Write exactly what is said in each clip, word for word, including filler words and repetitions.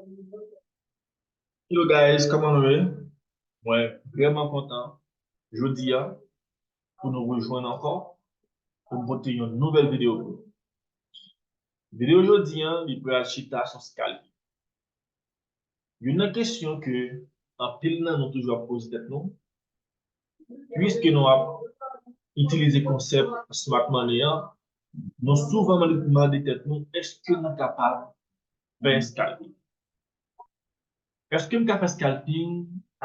Hello guys, kòman nou ye? Mwen vrèman kontan jodi a pou nou rejwenn ankò pou m pote yon nouvèl videyo pou nou. Videyo jodi a, li pral chita sou scalping. Youn nan kesyon ke anpil nan nou toujou ap poze tèt nou, piske nou ap itilize konsèp smart money an, nou souvan mande, mande tèt nou, èske nou kapab fè scalping? Èske m ka fè scalping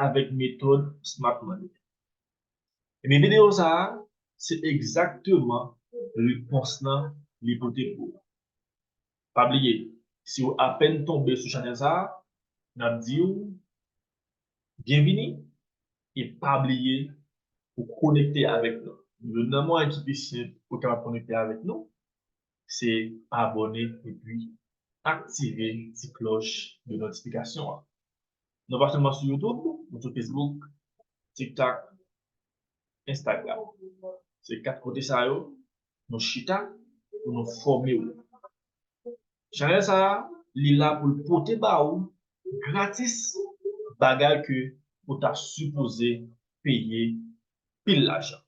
avèk metòd smart money? Ebyen, videyo sa a, se egzakteman repons lan li pote pou ou. Pa bliye, si w apèn tonbe sou chanèl sa a, n ap di w byenvini e pa bliye pou konekte avèk nou. Youn nan mwayen ki pi senp pou w kapab konekte avèk nou, se abòne epi aktive ti klòch de notifikasyon an. Nou pa sèlman sou YouTube, nou sou Facebook, TikTok, Instagram. Se kat kote sa yo nou chita pou nou fòme w. Chanèl sa a, li la pou l pote ba ou gratis bagay ke ou ta sipoze peye pil lajan.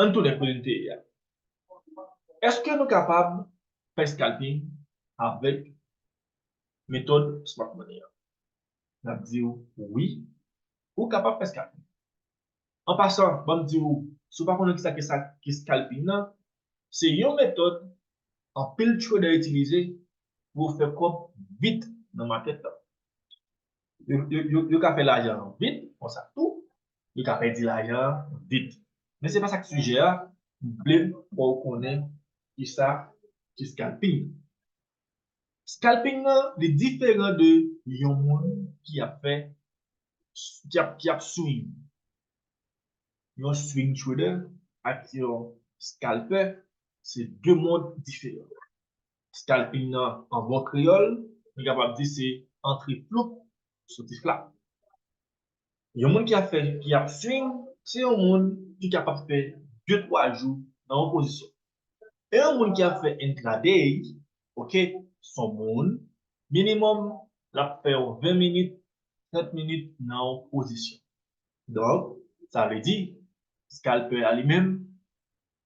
Ann tounen kote n te ye a. Èske nou kapab fè scalping avèk metòd smart money an? N ap di w wi, ou kapab fè scalping. An pasan, ban m di w, si w pa konnen kisa ki sa ki scalping nan, se yon metòd anpil trader itilize pou yo fè kòb vit nan makèt la. Yo, yo, yo, yo ka fè lajan vit, konsa tou, yo ka pèdi lajan vit. Men se pa sa k sijè a, m vle fè w konnen kisa ki scalping. Scalping nan, li diferan de yon moun ki ap fè, ki ap, ki ap swing. Yon swing trader ak yon scalper, se de mond diferan. Scalping nan, an bon kreyòl, nou kapab di se antre floup, soti flap. Yon moun ki ap fè, ki ap swing, se yon moun ki kapab fè de, twa jou nan yon pozisyon. E yon moun ki ap fè intraday, oke, se yon moun, minimòm, l ap fè yon ven minit, trant minit nan yon pozisyon. Donk, sa vle di, scalper a li menm,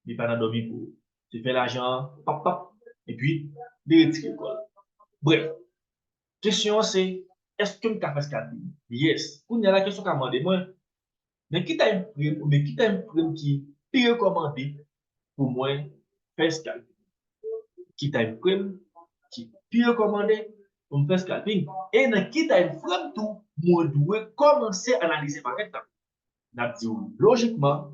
li pa nan dòmi pou ou. Li fè lajan an, pap, pap, epi li retire kò l. Brèf, kesyon an se, èske m ka fè scalping? Yes. Kounye a la kesyon ka mande mwen, nan ki time frame oubyen ki time frame ki pi rekòmande pou mwen fè scalping? Ki time frame ki pi rekòmande pou m fè scalping? E nan ki time frame tou mwen dwe kòmanse analize market la? N ap di w lojikman,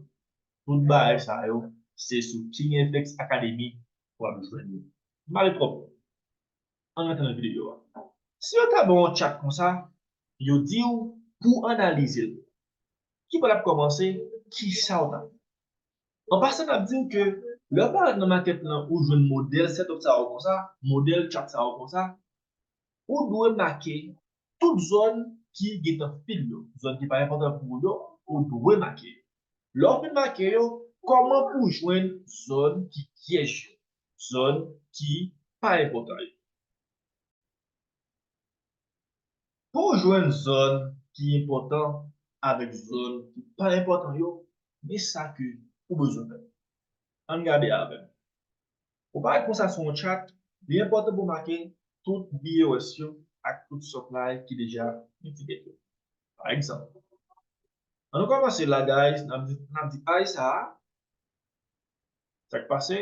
tout bagay sa yo, se sou King F X Academy w ap jwenn yo. M pale twòp. Ann rantre nan videyo a. Si yo ta ba w yon chart konsa, yo di w pou analize l, ki bò l ap kòmanse, kisa w ta fè? An pasan, n ap di w ke lè w parèt nan makèt lan, ou jwenn modèl setup sa yo konsa, modèl chart sa yo konsa, ou dwe make tout zòn ki gentan fill yo, zòn ki pa enpòtan pou ou yo, ou dwe make yo. Lè w fin make yo, kòman pou w jwenn zòn ki pyèj yo, zòn ki pa enpòtan yo? Pou w jwenn zòn ki enpòtan avèk zòn ki pa enpòtan yo, men sa ke ou bezwen fè. Ann gade avè m. Ou parèt konsa sou yon chart, li enpòtan pou w make tout B O S yo ak tout supply ki deja mitigate yo. Pa egzanp, ann nou kòmanse la, guys, n ap di, n ap di high sa a, sa k pase,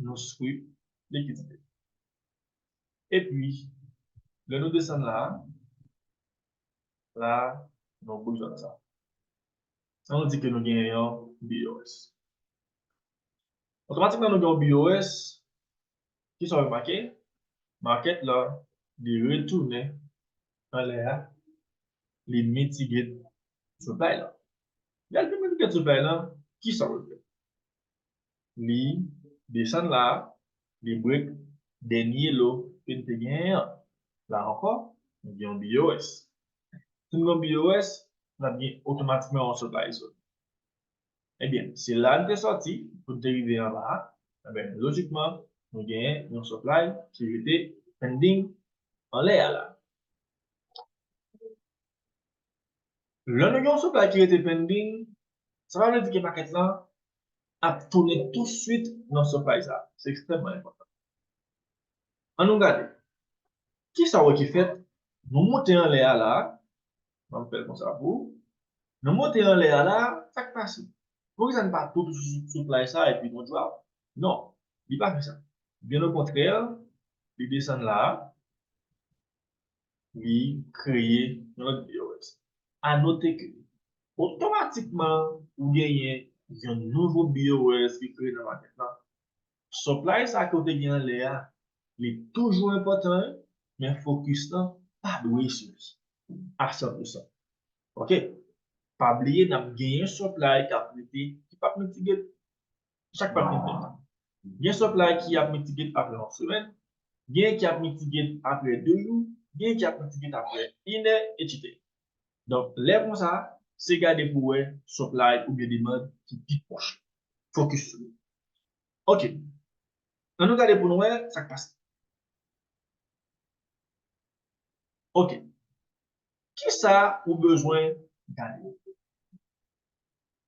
nou sweep likidite. Epi, lè nou desann la, la, nou boule zòn sa. Ann nou di ke nou genyen yon B O S. Otomatikman, nou gen yon B O S. Kisa w remake? Market la, li retounen anlè a, li mitigate supply la. Lè l fin mitigate supply la, kisa w fè? Li desann la, li break dènye low ke n te genyen an. La ankò, nou gen yon B O S. Si n gen yon B O S, n ap gen otomatikman yon supply zone. Ebyen, se la n te sòti pou n te rive anba a. Ebyen, lojikman, nou genyen yon supply ki rete pending anlè a la. Lè nou gen yon supply ki rete pending, sa pa vle di ke makèt lan ap tounen tousuit nan supply sa. Se ekstrèmman enpòtan. An nou gade. Kisa w wè ki fèt? Nou monte anlè a la. Ban m fè l konsa pou ou. Nou monte anlè a la, sa k pase? Poukisa n pa tou sou supply sa epi nou drop? Non, li pa fè sa. Byen okontrè, li desann la, li kreye yon lòt B O S. A note ke otomatikman ou genyen yon nouvo B O S ki kreye nan makèt lan. Supply sa ke w te gen anlè a, li toujou enpòtan, men focus lan pa dwe sou li a san pou san. Ok? Pa bliye n ap genyen supply k ap rete, ki p ap mitigate chak pa t gen tan. Gen supply ki ap mitigate apre yon semèn, gen ki ap mitigate apre de jou, gen ki ap mitigate apre inè, etsetera. Donk, lè konsa, se gade pou wè supply oubyen demand ki pi pwòch. Focus sou li. Ok. Ann nou gade pou nou wè sa k pase. Ok. Kisa ou bezwen gade?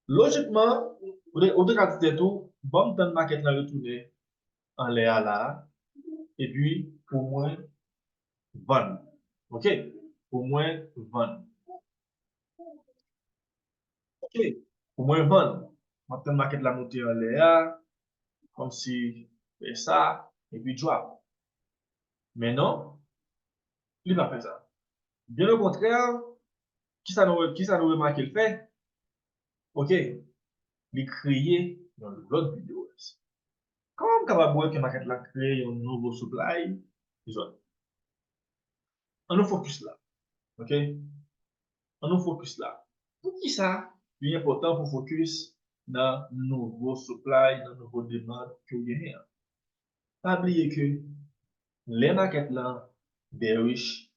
Lojikman, ou te, ou te ka di tèt ou, ban m tann makèt lan retounen anlè a la, epi pou mwen vann. Ok? Pou mwen vann. Ok. Pou mwen vann. M ap tann makèt la monte anlè a, kòmsi fè sa, epi drop. Men non, li pa fè sa. Byen okontrè, kisa nou, kisa nou remake l fè? Ok, li kreye yon lòt B O S. Kòman m kapab wè ke makèt la kreye yon nouvo supply zòn? Ann nou focus la. Ok? Ann nou focus la. Poukisa li enpòtan pou focus nan nouvo supply, nan nouvo demand ke w genyen an? Pa bliye ke lè makèt lan bearish,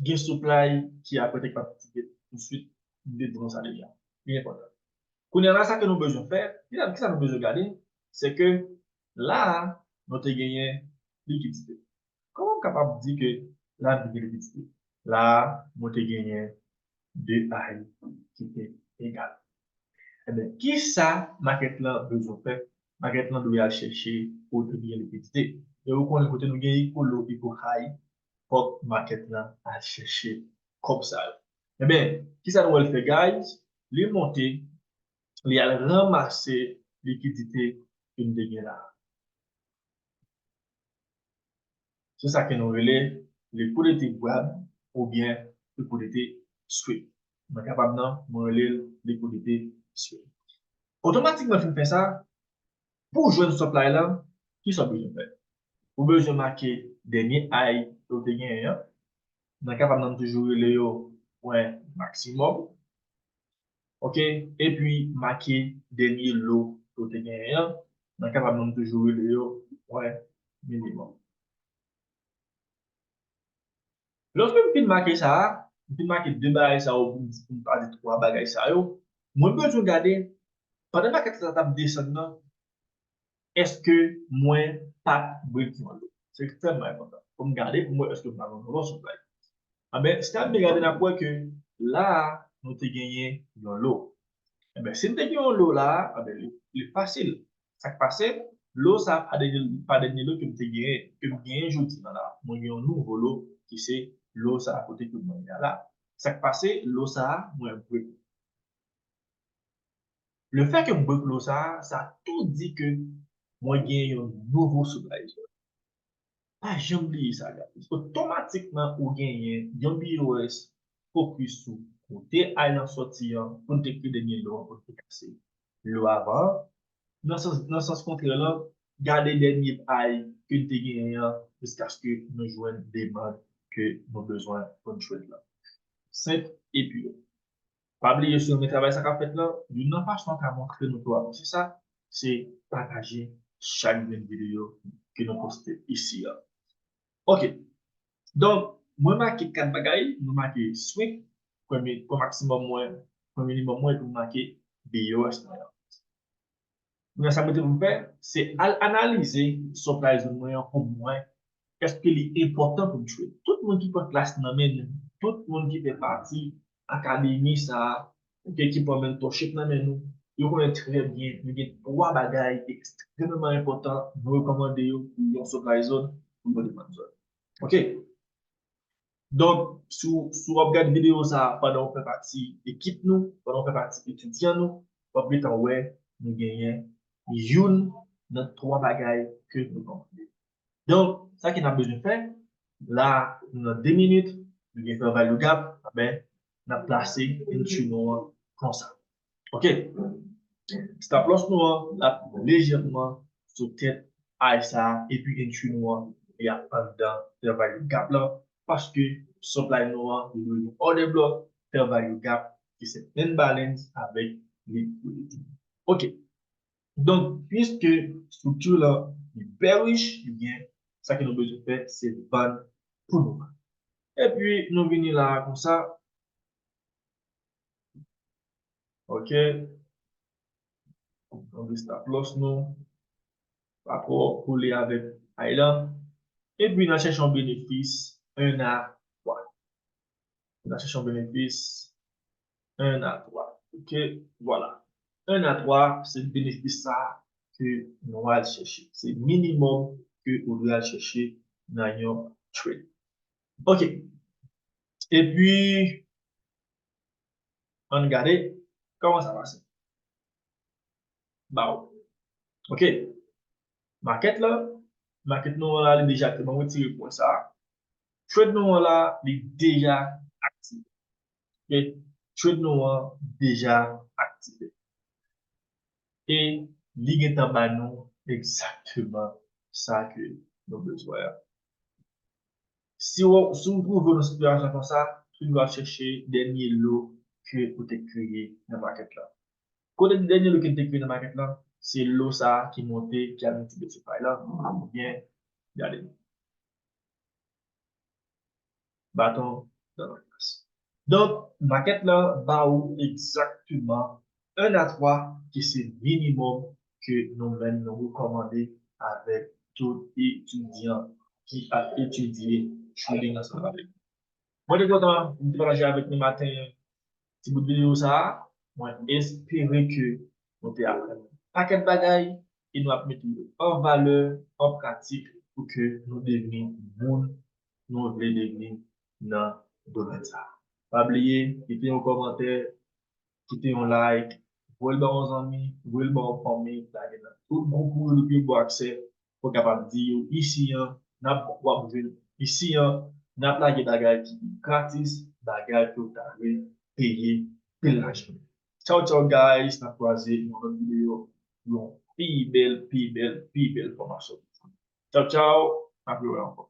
gen supply ki ap rete k ap mitigate tousuit, m te di nou sa deja. Li enpòtan. Kounye a la, sa ke nou bezwen fè, kisa, kisa nou bezwen gade, se ke la a, nou te genyen likidite. Kòman m kapab di ke la m te gen likidite? La a, mwen te genyen de I ki te egal. Ebyen, kisa makèt lan bezwen fè? Makèt lan dwe al chèche kote li gen likidite. E ou konnen kote nou gen equal low, equal high, fòk makèt lan al chèche kòb sa yo. Ebyen, kisa nou wè l fè, guys? Li monte, li al ranmase likidite ke n te gen la a. Se sa ke nou rele liquidity grab oubyen liquidity sweep. Mwen kapab nan, mwen rele l liquidity sweep. Otomatikman fin fè sa, pou w jwenn supply lan, kisa w bezwen fè? Ou bezwen make dènye high ke w te genyen an. Nan kapab nan toujou rele yo pwen maksimòm. Ok, epi make dènye low ke w te genyen an. Nan kapab nan toujou rele yo pwen minimòm. Lòske m fin make sa a, m fin make de bagay sa yo, pou m, pou m pa di twa bagay sa yo, mwen bezwen gade, pandan makèt la t ap desann nan, èske mwen pa t break yon low? Se ekstrèmman enpòtan. Pou m gade, pou m wè èske m pa nan yon low supply. Anben, si n ap byen gade, n ap wè ke la a, nou te genyen yon low. Enben, si n te gen yon low la a, anben, li, li fasil. Sa k pase, low sa a pa dènye, pa dènye low ke m te genyen, ke m genyen jodi a la. Mwen gen yon nouvo low ki se low sa a kote ke mwen ye a la. Sa k pase, low sa a, mwen break. Le fè ke m break low sa a, sa tou di ke mwen gen yon nouvo supply zone. Pa janm bliye sa, guys. Otomatikman, ou genyen yon B O S focus sou kote high lan sòti an, pou n te kreye dènye low an, pou n te kase low avan an. Nan sans, nan sans kontrè lan, gade dènye high ke n te genyen an, jiskaske nou jwenn demand ke nou bezwen pou n trade lan. Senp epi Pa bliye, si w renmen travay sa k ap fèt lan, youn nan fason an ka montre nou ke w apresye sa, se pataje chak grenn videyo ke nou poste isi a. Ok. Donk, mwen make kat bagay, mwen make sweep, pwen mi-, pwen maksimòm mwen, pwen minimòm mwen, epi mwen make B O S mwen an. Kounye a, sa m rete pou m fè, se al analize supply zone mwen an pou m wè Èske li enpòtan pou n trade? Tout moun ki pran klas nan men nou, tout moun ki fè pati akademi sa a, oubyen ki pran mentorship nan men nou, yo konnen trè byen nou gen twa bagay ekstrèmeman enpòtan nou rekòmande yo pou yon supply zone, pou yon demand zone. Ok? Donk, si w, si w ap gade videyo sa a pandan w fè pati ekip nou, pandan w fè pati etidyan nou, w ap gentan wè nou genyen youn nan twa bagay ke nou kòmande. Donk, sa ki n ap bezwen fè, la, nou nan de minit, nou gen fair value gap, ben, n ap plase entry nou an konsa. Ok. Stop loss nou an, l ap lejèman sou tèt high sa a, epi entry nou an, li ap anndan fair value gap lan, paske supply nou an, li dwe yon order block, fair value gap, ki se imbalance avèk liquidity. Ok. Donk, piske estrikti lan li bearish, ebyen, sa ke nou bezwen fè, se vann pou nou vann. Epi, nou vini la konsa. Ok. Nou gen stop loss nou. Pa twò kole avèk high lan. Epi, n al chèche yon benefis, un a twa. N al chèche yon benefis, un a twa. Ok, vwala. Un a twa, se benefis sa ke nou al chèche. Se minimòm ke ou dwe al chèche nan yon trade. Ok. Epi, ann gade kòman sa pase. Ba w. Ok. Market la, market nou an la, li deja aktive. Mwen retire pwen sa a. Trade nou an la, li deja aktive. Ok. Trade nou an deja aktive. E li gentan ba nou egzakteman sa ke nou bezwen an. Si w, si w twouve w nan sitiyasyon konsa, toujou al chèche dènye low ke ou te kreye nan market la. Kote dènye low ke n te kreye nan market la, se low sa a ki monte, ki al monte sou pay la. Byen, gade. Baton dan la klas. Donk, market la ba ou egzakteman un a twa ki se minimòm ke nou menm nou rekòmande avèk tout etidyan ki ap etidye trading ansanm avèk nou. Mwen te kontan pou m te pataje avèk nou maten an ti bout videyo sa a. Mwen espere ke nou te aprann pakèt bagay e nou ap mete yo an valè, an pratik pou ke nou devni moun nou vle devni nan domèn sa a. Pa bliye, kite yon kòmantè, kite yon like, voye l ba yon zanmi, voye l ba yon fanmi, lage nan tout gwoup ou yo depi yo ba w aksè, pou w kapab di yo isi an, n ap, w ap jwenn isi an, n ap lage bagay ki gratis, bagay ke w ta dwe peye pil lajan. Tchaw, tchaw, guys, n ap kwaze nan yon lòt videyo, yon pi bèl, pi bèl, pi bèl fòmasyon. Tchaw, tchaw, n ap rewè ankò.